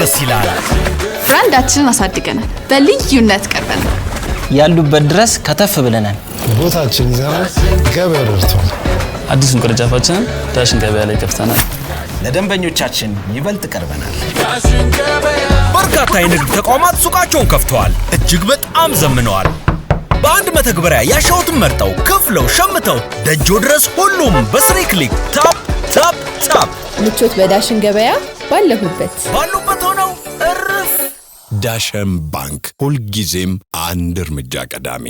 ደስ ይላል። Brand ኣችንን አሳድገናል። በልዩነት ቀርበናል። ያሉበት ድረስ ከተፍ ብለናል። ቦታችን ይዘናል። ገበያው ደርቷል። አዲሱን ቅርንጫፋችንን ዳሽን ገበያ ላይ ከፍተናል። ለደንበኞቻችን ይበልጥ ቀርበናል። በርካታ የንግድ ተቋማት ሱቃቸውን ከፍተዋል። እጅግ በጣም ዘምነዋል። በአንድ መተግበሪያ ያሻዎትን መርጠው፣ ከፍለው፣ ሸምተው ደጆ ድረስ፣ ሁሉም በ three click፣ tap tap tap። ምቾት በዳሽን ገበያ፣ ባለሁበት። ባሉበት ሆነው እርፍ። ዳሽን ባንክ፣ ሁልጊዜም አንድ እርምጃ ቀዳሚ።